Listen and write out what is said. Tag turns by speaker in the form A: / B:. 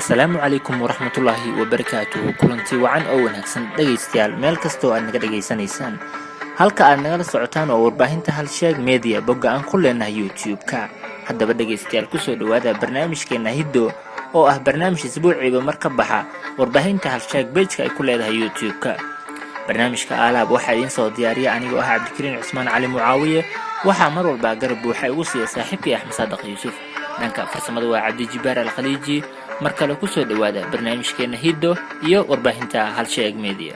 A: Asalaamu calaykum waraxmatullaahi wabarakaatuhu. Kulanti wacan oo wanaagsan, dhegaystayaal, meel kastoo aad naga dhegaysanaysaan. Halka aad nagala socotaan oo warbaahinta Halsheeg Media, bogga aan ku leenahay YouTube-ka. Haddaba dhegaystayaal, kusoo dhowaada barnaamijkeena Hiddo, oo ah barnaamij isbuuciiba mar ka baxa warbaahinta Halsheeg, page-ka ay ku leedahay YouTube-ka. Barnaamijka aalaab waxaa idiin soo diyaariya anigoo ah Cabdikariin Cusmaan Cali Mucaawiye. Waxaa mar walbaa garab buuxa igu siiya saaxiibkii Axmed Saadaq Yuusuf. Dhanka farsamada waa Cabdijibaar Alkhaliiji. Mar kale kusoo dhowaada barnaamijkeena Hiddo iyo warbaahinta Halsheeg Media.